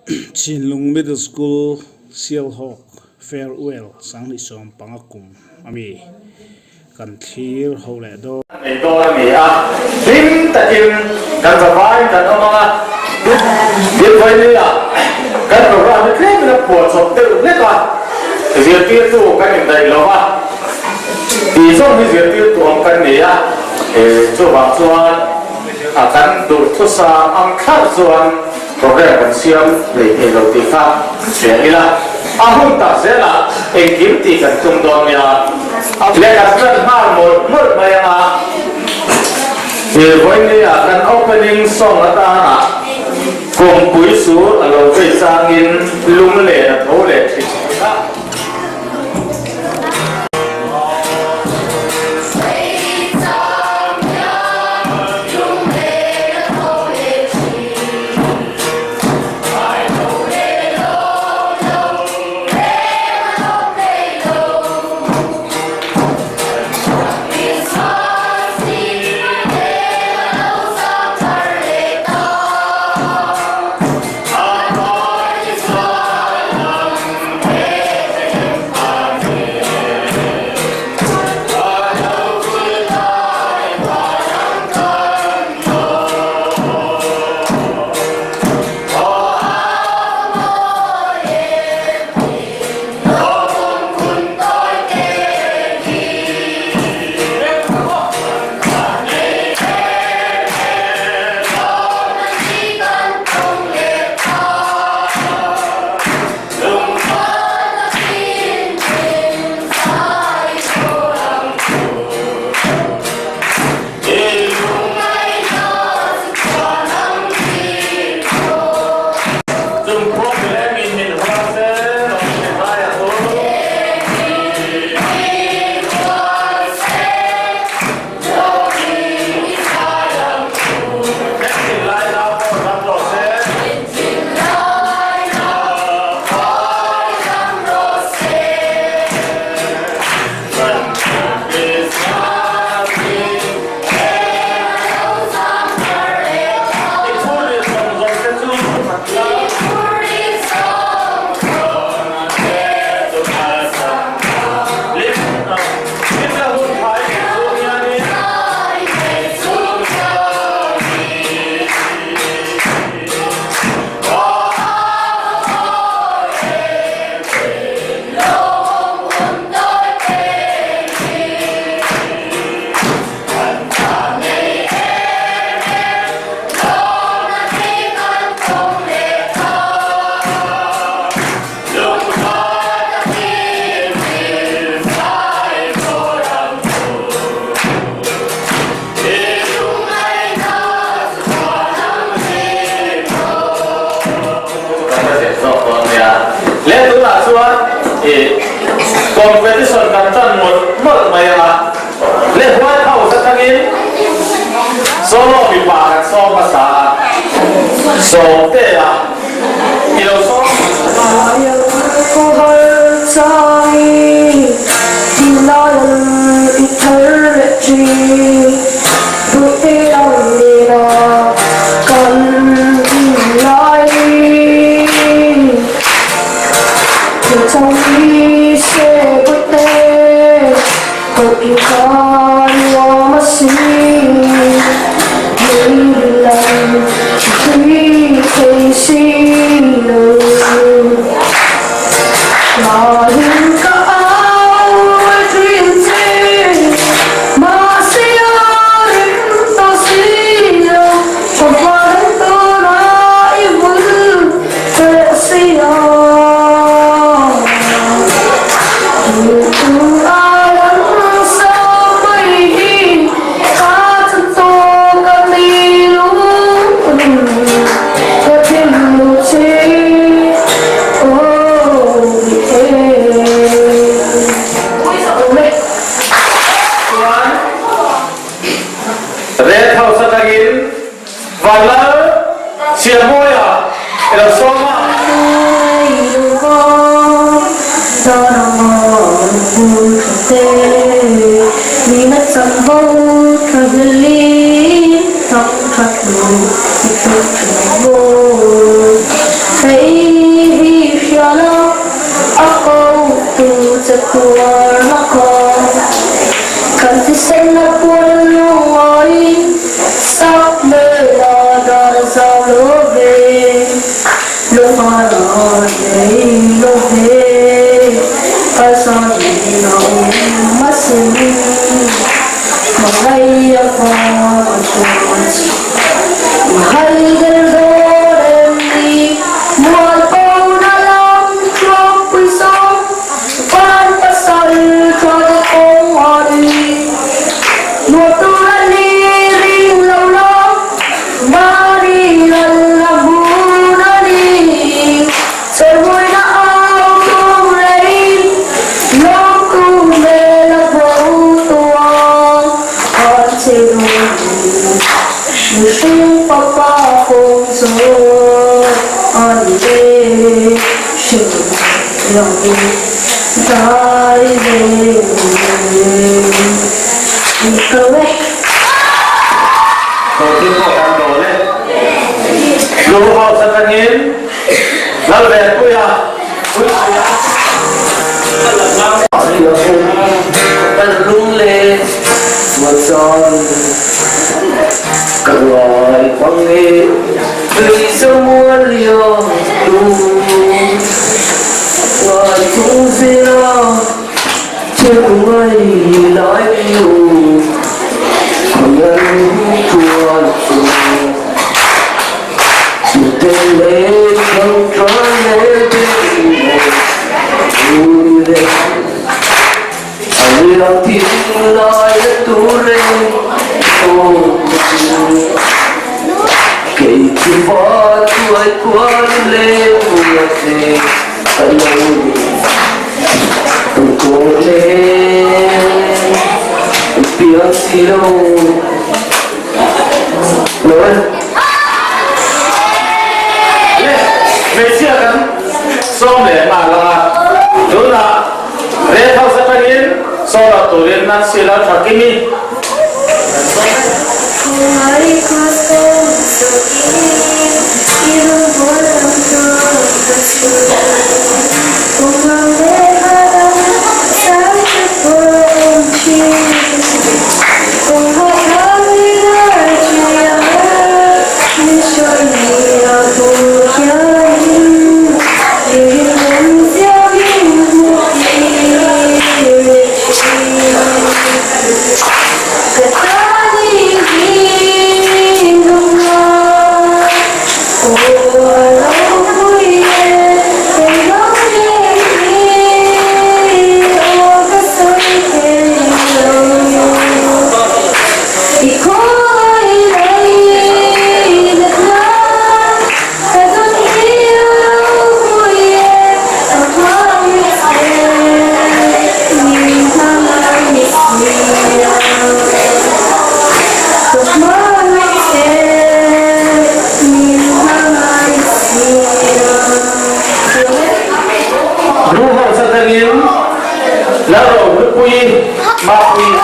Chinlung Middle School Sialhawk Farewell 2015 kum ami kan thlir ho leh dawn. Nei dawn a ni a, hlim takin kan zavaiin kan awm ang a, Bialvaini ah kan program hi tlemin a phuahchawp deuh hlek a, zirtirtu kan indaih lo va, tih zawng hi zirtirtu ang kan ni a, chuvang chuan a kan duhthusam ang thlauh chuan program kan siam hlei thei lo tih kha hria ila, a hun tak zelah engkim tih kan tum dawn nia. Lehkha tlan nghal mawlh mawlh mai ang a, he vawinia kan opening song atana Kawngpui sur a lo vei changin lunglen a tho leh thin thin a. Competition kan tan mawlh mawlh mai ang a, le White House atangin solo mipa kan sawm hmasa a, sawmte a i lo sawm. Hei hi hria la, a ko tu che tuarna kha. Kan thisen a puan lungawiin sak hmel a dar zau lo ve. Lunga la hlei lo ve, kalsan in a awm asin. Hmangaih a vang chuan i hai der dawn em ni? Mualpawna lam tluangpui sawm, van pasal tha te kawng a ni. Nuam tur a ni ring lo la. Mari lal a hmun a ni, Chawimuina au tum reiin, Lawmtu hmel a bo tuang, Khan che lung mihring fapa kawng zawh a ni e, Hrilh lo dai ve i ko e. Tawhthing pawh kan dawn e. Blue House atangin Lalvenpuia Puipuia a la hmang. Kan lung le machan ka ngai mang e tui zamual liam tu ngai chung zela Cheu mai lai u khuan tuan chu Tute le thang tran le te u le A liang thin lai le tu re o Kei chu va tuai kuan le mua te ka lo ni Le, hmeichhia kan sawm leh nghal ang a, tunah Red House atangin sawm turin Nancy Lalthakimi kan sawm e. Blue House atangin Lalrohlupuii Mapuii.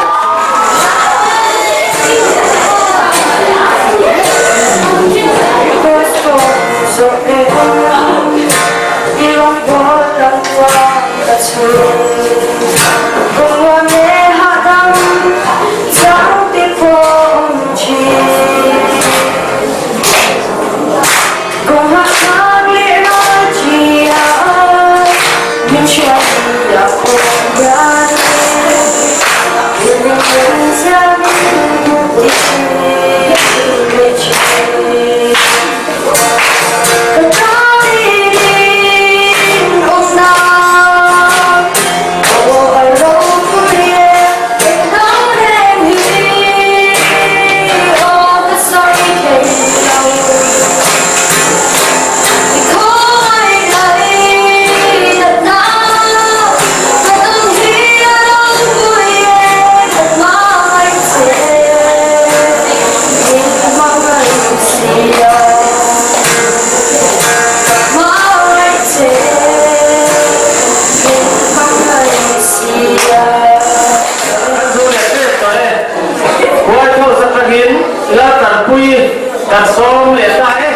Kan zu leh tep tawh e. White House atangin Laltanpui kan sawm leh ta e.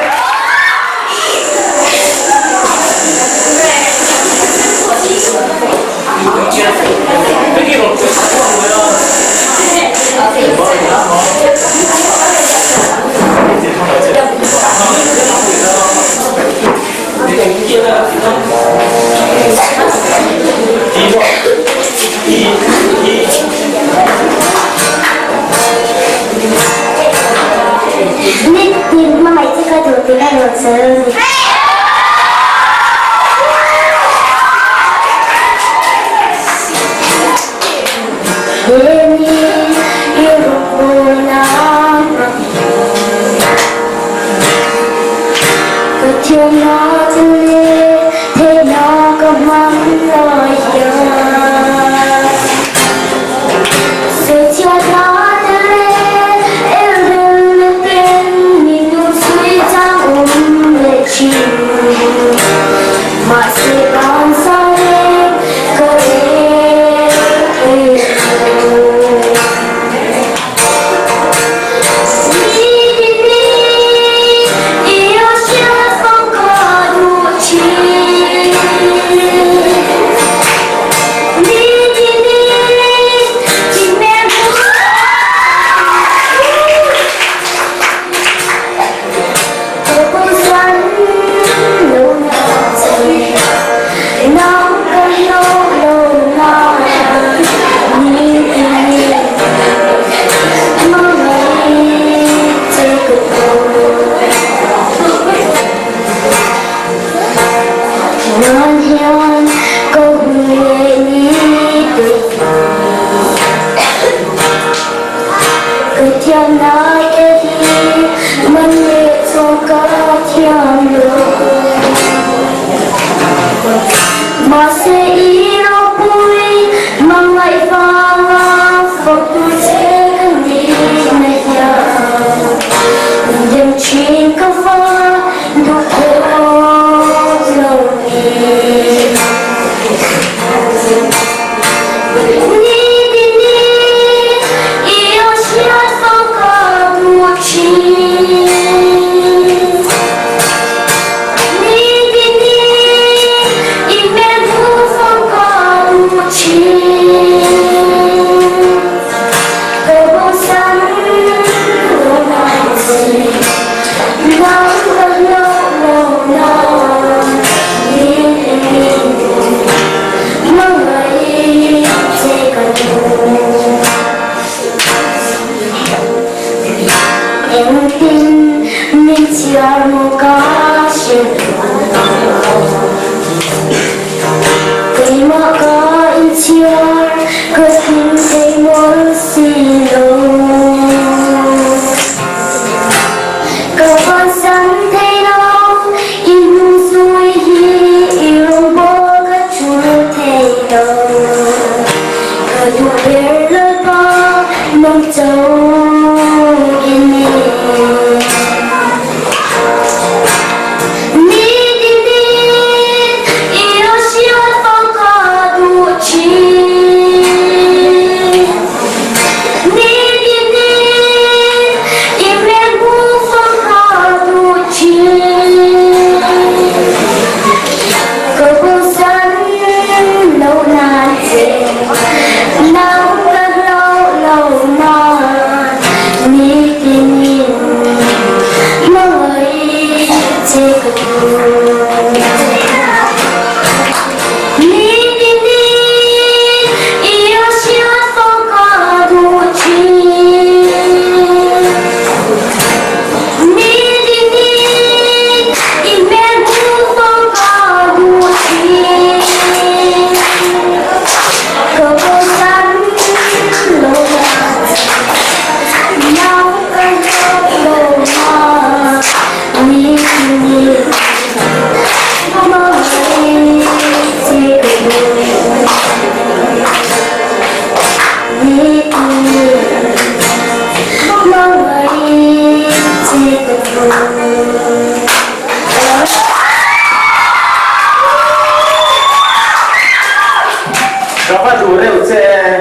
Ka va duh reuh che e.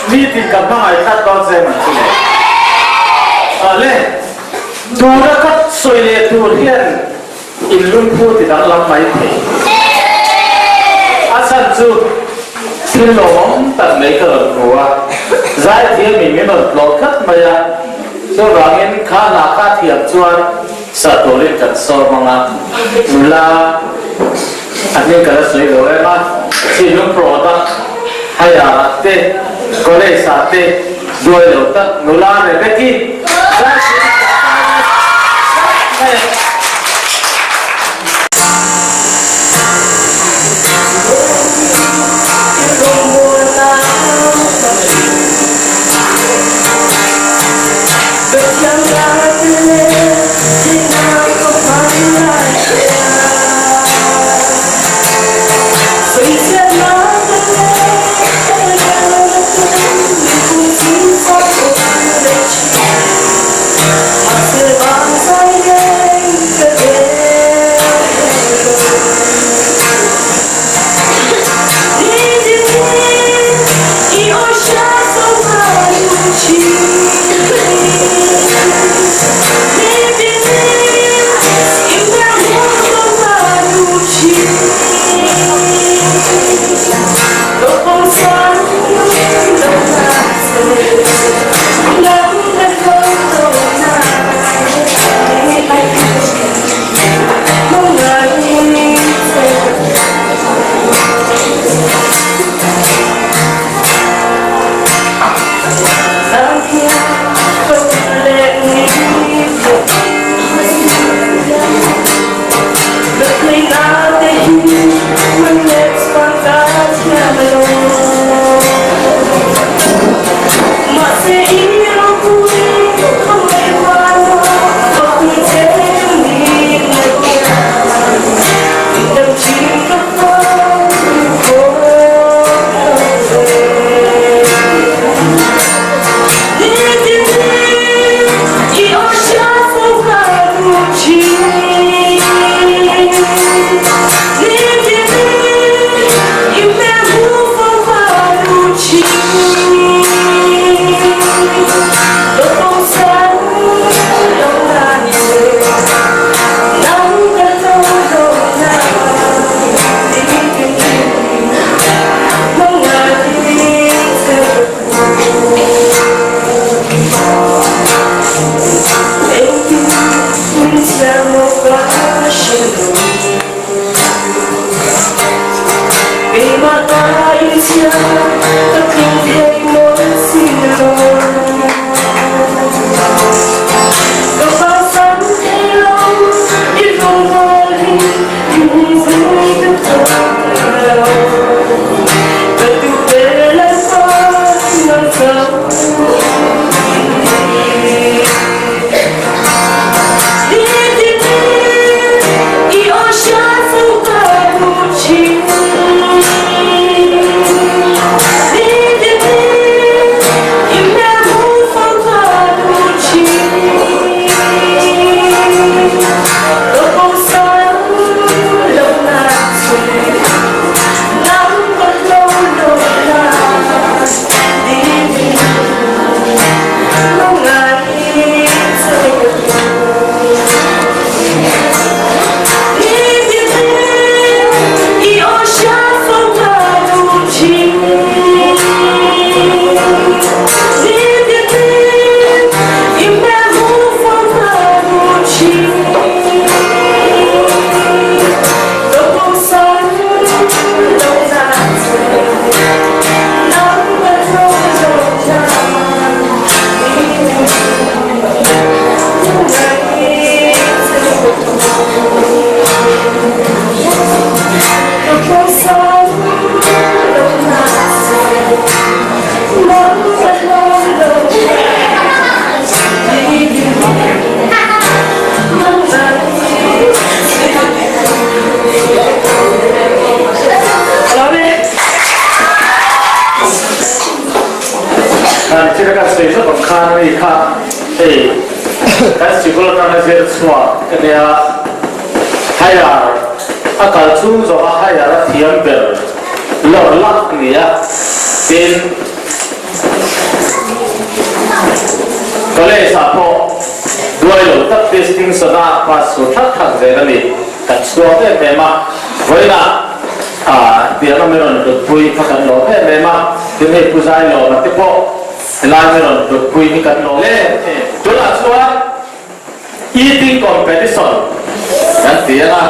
Meeting ka hmangaih tlat dawn che man chu le. Ale, tuna ka sawi leh tur hian in lungphu ti danglam mai thei. A chhan chu thil lawmawm tak mai ka rawn hmu a, zaithiam in min rawn tlawh tlat mai a, chuvangin kha hna kha thiam chuan sa turin kan sawm ang a, nula a hming ka la sawi lo em a, thinlung product higher ah te, college ah te duai lo tak nula Rebecca-i zaithiam in kan tan a tlat mai a. mi kha hei kan sikul atanga zir chhuak ka nia, higher a kal chhung zawha higher a thiam ber lawr lak a ni a, tin college ah pawh duai lo tak distinction a pass sur thak thak zel a ni, kan chhuak em em a, vawiinah tiang a mi rawn hlutpui kha kan lawm em em a, tin hei Pu Zailawma te pawh Helai mi rawn hlutpui hi kan lawm em em. Tunah chuan eating competition kan ti ang a.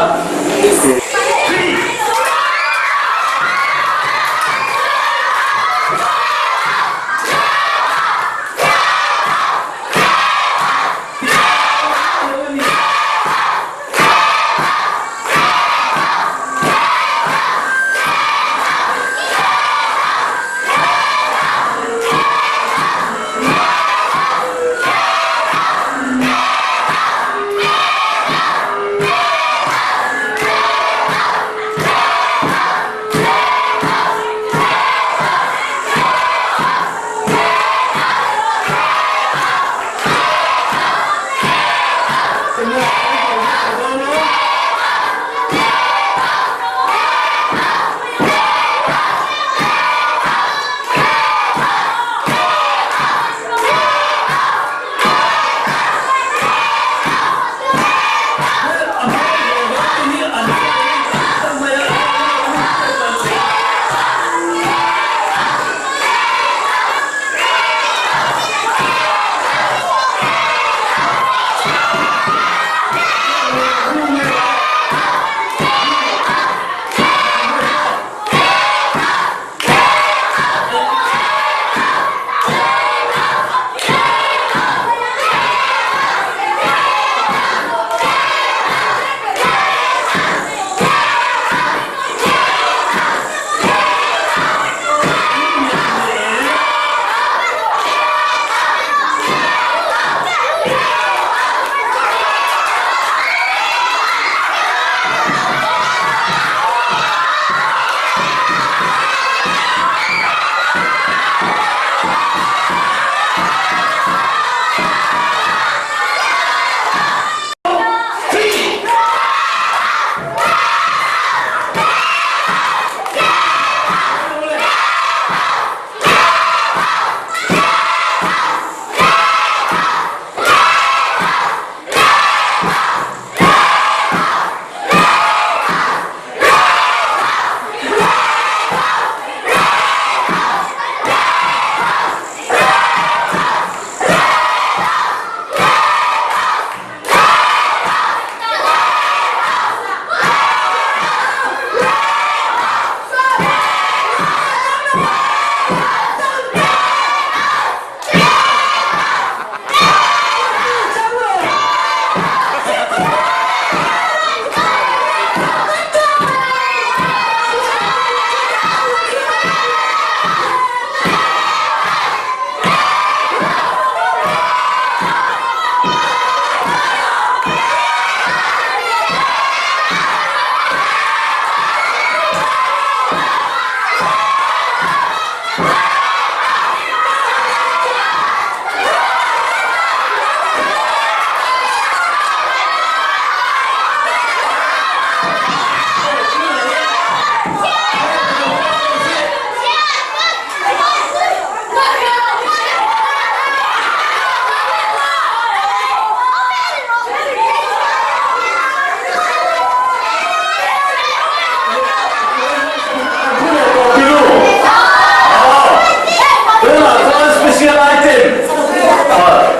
Tunah chuan special item,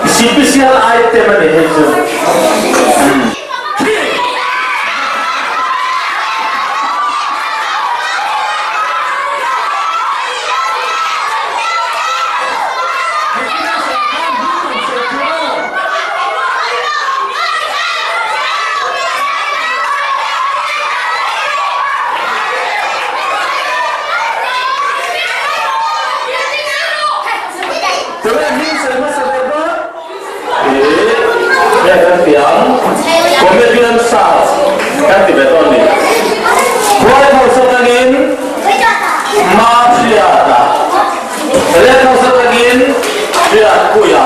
special item a ni hei chu. Tunah hi sawi hmasa ve bawk. Ih, nge kan ti ang? Comedian Search kan ti ve dawn ni. Huai hausa tangin Mafia-a, Red hausa tangin Hriatpuia.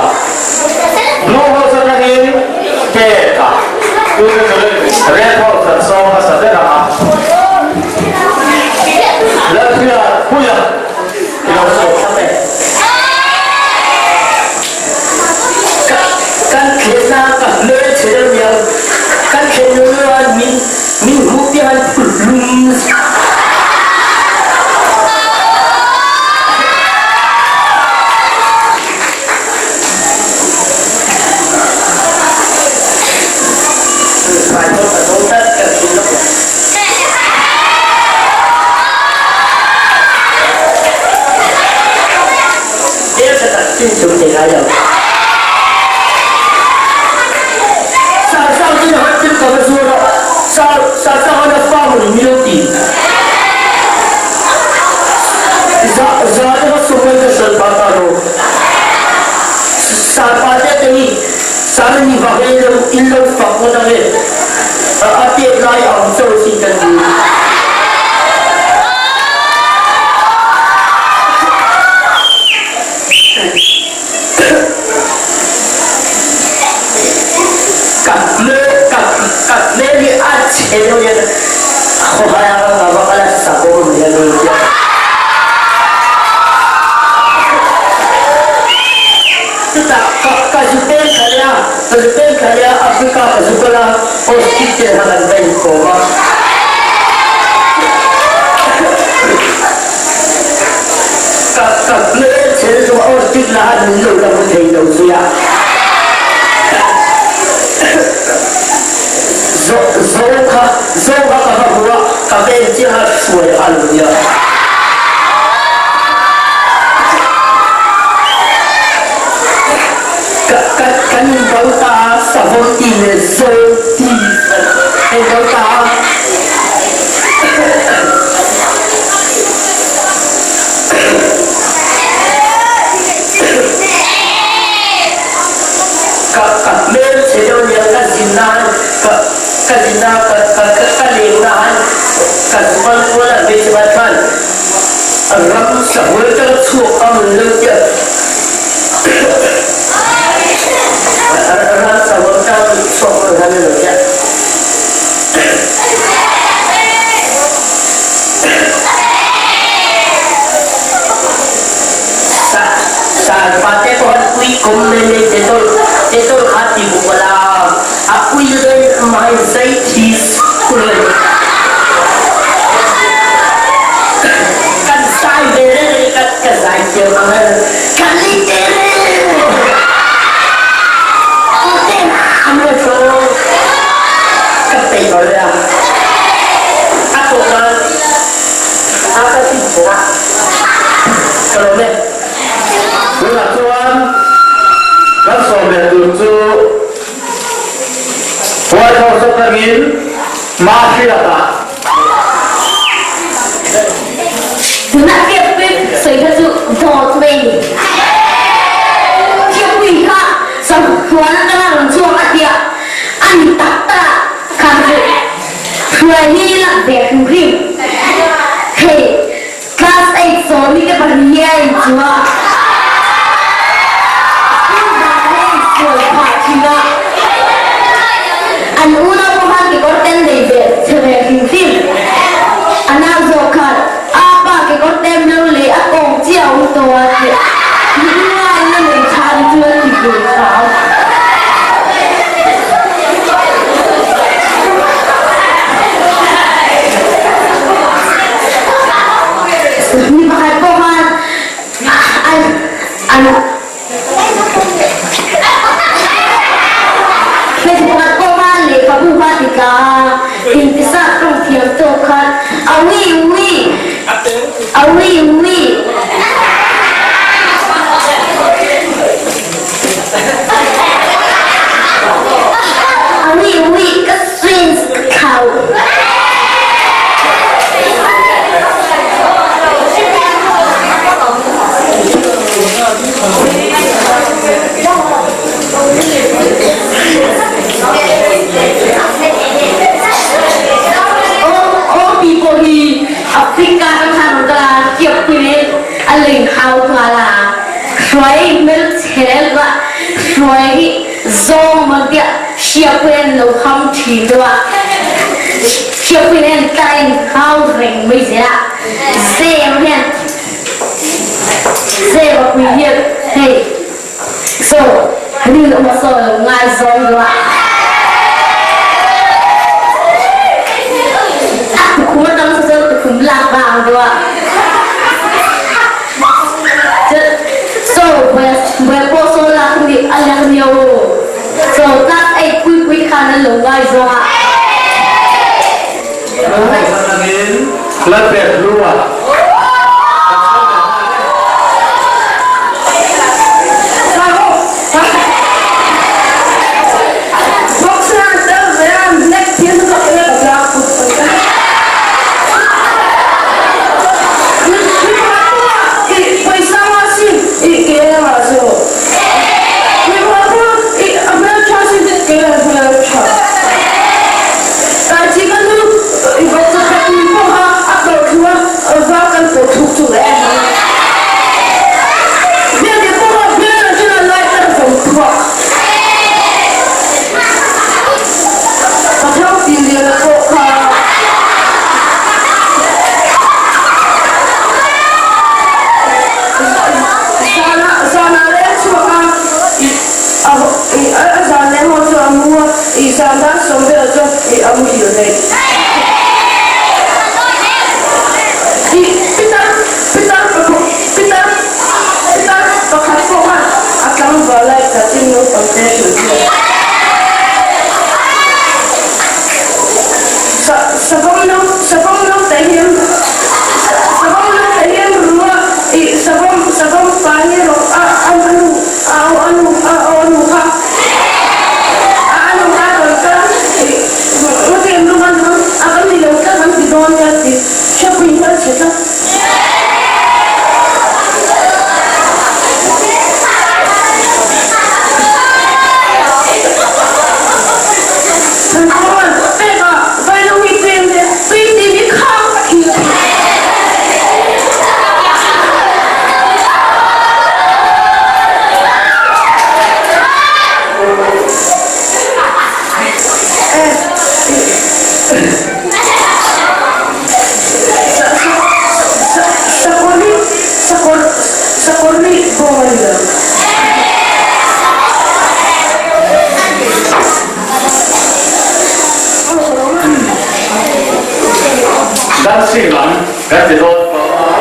tet lai ang chauh sin kan ni. Ka hmel ka ka hmel hi a chhe deuh hian khawhai a ka va kal a savawm ang hian a rawn tia. Chutah ka ka zu peng thla leh a, ka zu peng thla leh a Africa ka zu kal a, ostrich te khan an va inkawm a. Ka ka hmel chhe lutuk a ostrich lah an min lo la hmu thei lo zui a. Zo zo kha zo kha ka va hmu a, ka vel chiang a hruai a lo nia. Ka ka kan inbo ta a, savawm ti leh zo ti kan inbo ta a. Ka ka hmel chhe deuh nia ka zin nan ka ka zin na ka ka ka leng nan ka zual kual a hmeichhe bat khan ram sahul tang chhuak ang lo tia ram sahul tang chhuak ang lo tia. Sarpa te pawh an ui kum mai mai Dettol Dettol kha ti buk a la a ui reng mai zai thi school a ni. Kan zai ve reng reng ka ka zai thiam ang a ka li te reng te ram a tho ka peih lo le a a tawp nan a ka ti bawk a ka lawm e. Tunah chuan kan sawm leh tur chu White House atangin Mahriata. Tunah Piakpui sawi kha chu dawt mai a ni. Piakpui kha Sahuan atanga rawn chhuak a tia a ni tak tak a khan chu hruai hi lak ve hrim hrim. Hei Class eight sawmi te pahnih hi a inchu a, school dan hi a insual phah thin a, an unau pawh khan kekawr ten nei ve chhe ve hrim hrim. A nau zawk khan a pa kekawr tem lo leh a kawng chiah a awm tawh a tih lungngaina nei tha ni chu a ti ve hram. Mi pakhat pawh khan an hmeichhe pakhat pawh khan lehkhabu kha a ti tla a, intisat tawng thiam tawk khan a ui ui a ui ui. A ui ui ka swings ka thlau. Awpi pawh hi Africa ram khan rawn kal a, Kiapui in a leng hau nghal a, hruai hmelchhe luah hruai hi zawng mawn tiah Hriapui an lo ham thin deuh a, Hriapui nen tla in hau reng mai zel a, Zem hian Zem a pui hian hei saw rinawm a saw lo ngai zawng deuh a, a tukhum atang saw chuan tukhum lak vang deuh a, saw buai pawh saw lak ni a lak nia aw. Chaw tlak ei pui pui khan an lo ngai zawng a. Atangin Lalpek hlu a kan chho leh nghal e. I a muhil daih. I pitar pitar pakhat pitar pitar pakhat pawh khan a tlangval lai chanchin naupang te hrilh zui a. Sa savawm no savawm naute hian savawm naute hian rua i savawm savawm pa hi rawh a a nu a aw a nu a aw a nu kha a a nu kha rawn kal i ngatin lung a nu a kan ni lo tlat an ti dawn nia tih hriatpui hmel chhe tlat. Thanthawman pek ah vailo hi peng te tui timi khang a thil a ti. Sakawr nih bawng a ni lo. Dancing lam kan ti dawn tawh a.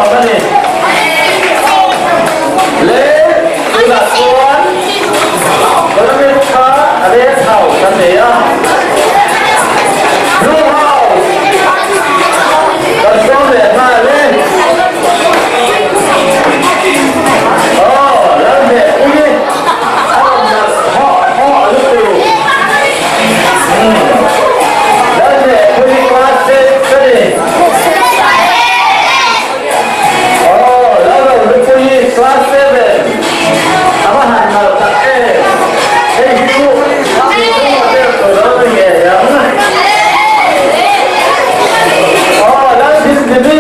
nuam a ni. Le tunah chuan Pyramid kha Red House a nei a, Blue House kan sawm leh nghal e. Aw, Lalhmehpuii a rawn nalh hawh hawh lutuk. Lalhmehpuii class eight ka ni. Aw, Lalrohlupuii class 7 a va han nalh tak em! Hei hi chu thinlung a vel tawh lo ni ngei ang. Aw, Lalhlimhlimi,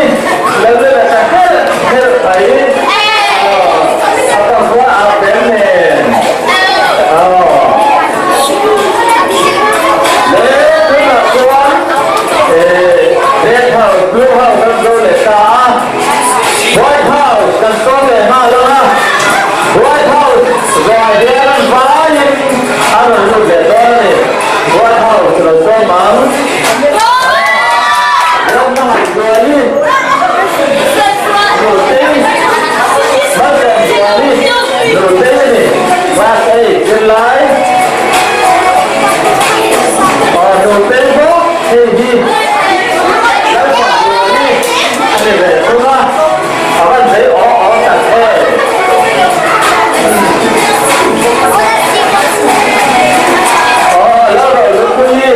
Lalvela ta kherh kherh mai. Aw, a ka vua au tel nen. Aw. Le, tunah chuan Red House, Blue House an zo leh ta a, White House kan sawm leh nghal ang a, White House zuai hian an vaiin an rawn lut leh dawn a ni. White House lo sawm ang. Ramhmangah Zuali, Nutei, Malsawm Zuali, Nutei a ni, Class eight zirlai. Aw Nutei bawk hei hi Lalfak Zuali a ni ve thung a, a van zei aw aw tak em. Aw Lalrohlupuii.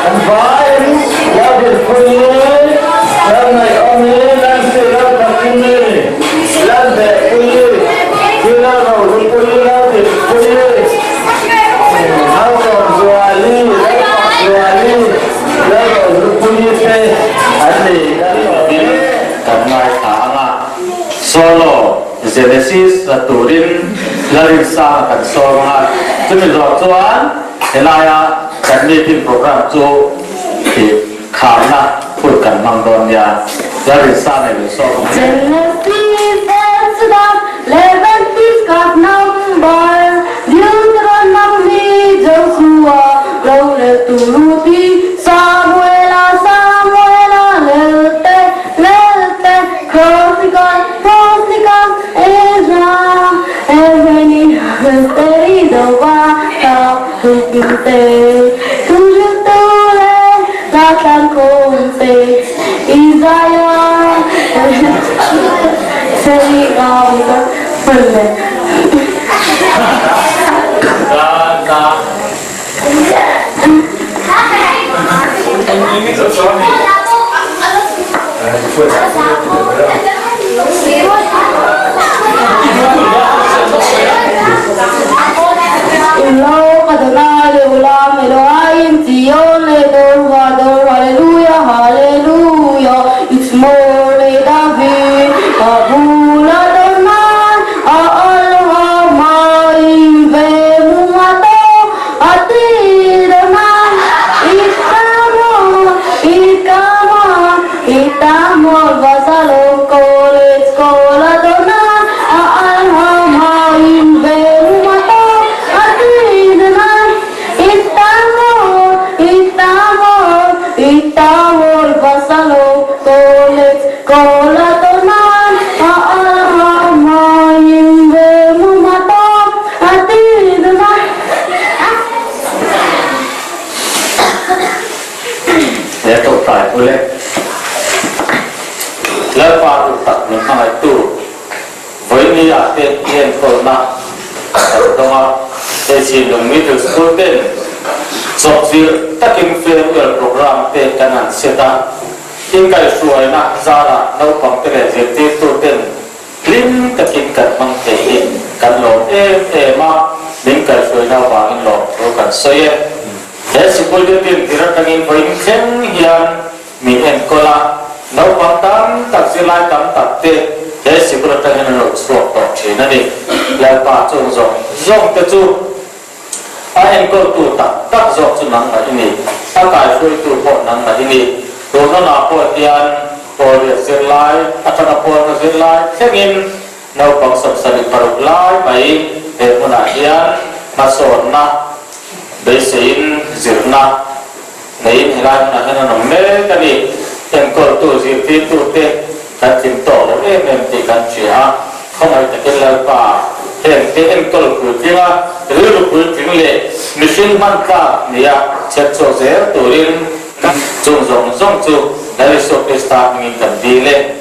An vaiin Lalrinpuii, Lalngaihawmi, Nancy Lalthakimi, Lalbehpuii, Lalrohlupuii, Lalrinpuii, Malsawmzuali, Lalfakzuali, Lalrohlupuii te an ni. Tin, kan ngaithla ang a, Solo Genesis la turin Larinsanga kan sawm ang a, chumi zawh chuan helaia kan meeting program chu tih kharna hun kan hmang dawn nia, Larinsanga in sawm ang e. Genesis Exodus Leviticus Number Deuteronomy Joshua Roreltu Ruthi Samuela Samuela Lelte Lelte Chronicles Chronicles Ezra Ezra Esteri Zova Thuhriltu Thuhriltu le Nathan Khawmte Isaiah He tawngtai ule Lalpa duh tak min hmangaihtu vawiini ah te i enkawlna kan dawng a, hei Chinlung Middle School ten chawpchilh takin farewell program te kan han set a, inkaihhruaina zarah naupang te leh zirtirtu ten Hlim takin kan hmang thei hi kan lawm em em a. Min kaihhruaina avangin lawmthu kan sawi e. He sikul building tir atangin vawiin thleng hian min enkawl a, naupang tam tak zirlai tam tak te he sikul atangin an lo chhuak tawh thin a ni. Lalpa chung zawng zawng te chu a enkawltu tak tak zawk chu nangmah i ni, a kaihhruaitu pawh nangmah i ni. Tun hunah pawh hian pawlriat zirlai atanga pawlna zirlai thlengin Naupang 76 lai mai he hmunah hian hmasawnna beiseiin zirna neiin helai hmunah hian an awm mek a ni. Enkawltu zirtirtute kan tling tawh lo em em tih kan hria a, khawngaih takin Lalpa hengte enkawl puitlinga rilru puitling leh mihring hman tlak nia chhiat chhuak zel turin chung zawng zawng chu Lal Isua Krista hmingin kan dil e.